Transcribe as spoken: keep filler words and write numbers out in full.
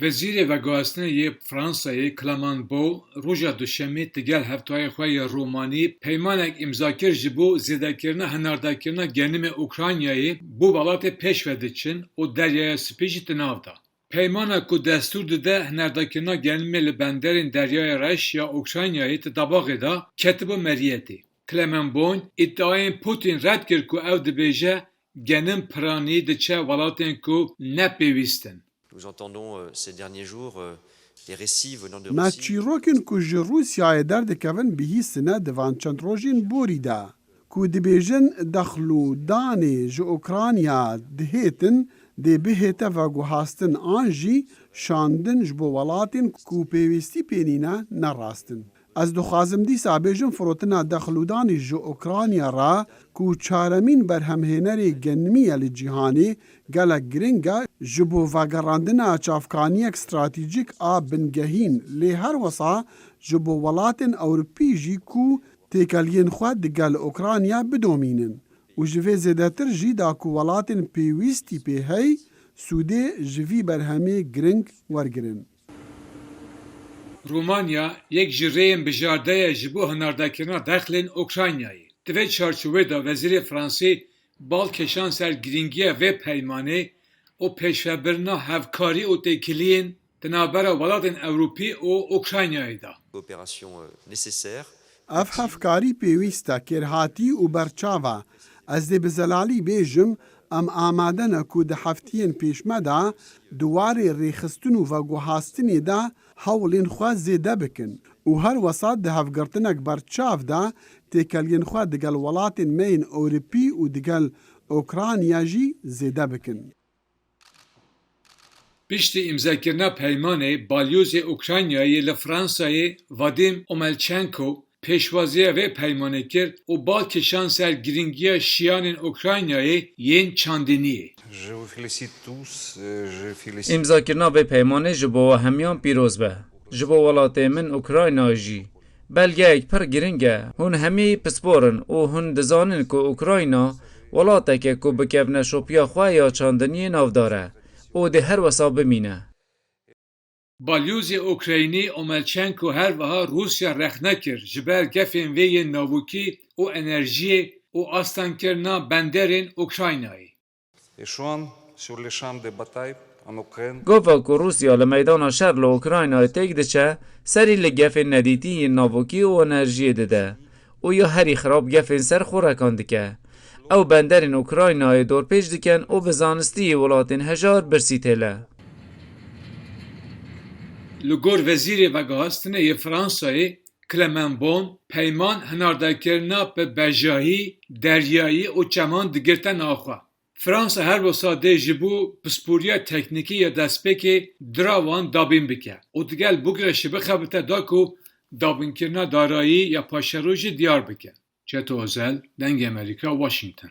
Wezîrê Veguhastinê yê Fransayê Clement Beaune roja Duşemê digel hevtayê xwe yê Romanî peymanek îmza kir ji bo zêdekirina hinardakirina genimê Ukraynayê bo welatê pêşve diçin û Deryaya Spî jî di nav de. Peymana ku destûr dide hinardakirina genimê li benderên Deryaya Reş ya Ukraynayê di dabaxê de ketibû meriyetê. Clement Beaune îdiayên Putin red kir ku ew dibêje genim piranî diçe welatên ku ne pêwîst in. Nous entendons, euh, ces derniers jours, euh, des récits venant de Me Russie. Çîrokên ku ji Rûsyayê derdikevin bihîstine di van çend rojên borî de, ku dibêjin dexlûdanê ji Ukrayna dihêtin, dê bihête veguhastin an jî şandin ji bo welatên ku pêwîstî pê nîne ne rast in. Ez dixwazim dîsa bêjim, firotina dexlûdanê ji Ukrayna re ku çaremîn berhemhênerê genimî ye li cîhanê, gelek giring e ji bo vegerandina çavkaniyek stratejîk a bingehîn, lê her wisa ji bo welatên Ewropî jî ku têkeliyên xwe digel Ukrayna bidomînin û ji vê zêdetir jî da ku welatên pêwîstî pê hey sûdê ji vî berhemê giring wergirin. Romanya yek ji rêyên bijarde ye ji bo hinardakirina dexlên Ukraynayê. Di vê çarçovê de Wezîrê Fransî bal kêşan ser girîngiya vê peymanê û pêşvebirina hevkarî û têkiliyên di navbera welatên Ewropî û Ukraynayê de. Coopération, euh, nécessaire. Ev hevkarî pêwîst e, kêrhatî û berçav e. Ez dê bi zelalî bêjim, em amade ne ku di heftiyên pêşme de di warê rêxistin û veguhastinê de hewlên xwe zêde bikin û her wesa di hevgirtinek berçav de têkeliyên xwe digel welatên me yên Ewropî û digel Ukrayna jî zêde bikin. Piştî îmzakirina peymanê, balyozê Ukraynayê li Fransayê Vadîm Omelçenko pêşwaziya vê peymanê kir û bal kişand ser girîngiya şiyanên Ukraynayê yên çandiniyê. Je vous félicite tous, euh, je félicite. Îmzakirina vê peymanê ji bo we hemiyan pîroz be. Ji bo welatê min Ukraynayê jî. Belgeyek pir giring e. Hûn hemî pispor in û hûn dizanin ku Ukrayna welatek e ku bi kevneşopiya xwe ya çandiniyê navdar e û dê her wesa bimîne. Balyozê Ukraynî Omelçenko her wiha Rûsya rexne kir ji ber gefên vê yên navokî û enerjiyê û astankirina benderên Ukraynayê. Et şu an, sur le champ de bataille en Ukraine. Gava ku Rûsya li meydana şer li Ukraynayê têk diçe, serî li gefên nedîtî yên navokî û enerjiyê dide û ya herî xirab gefên ser xwe rekan dike. Ew benderên Ukraynayê dorpêç dikin û bi zanistiyê welatên hejar birsî têle. Li gor Wezîrê Veguhastinê yê Fransayê Clement Bon, peyman hinardakirina bi bejahî, deryayî û çeman digirte nav xwe. Fransa her wisa dê ji bo pisporiya teknîkî ya destpêkê dirawan dabîn bike û digel Bukareştê bixebite da ku dabînkirina darayî ya paşerojê diyar bike. Çeto Ozel, Dengê Amerîka, Washington.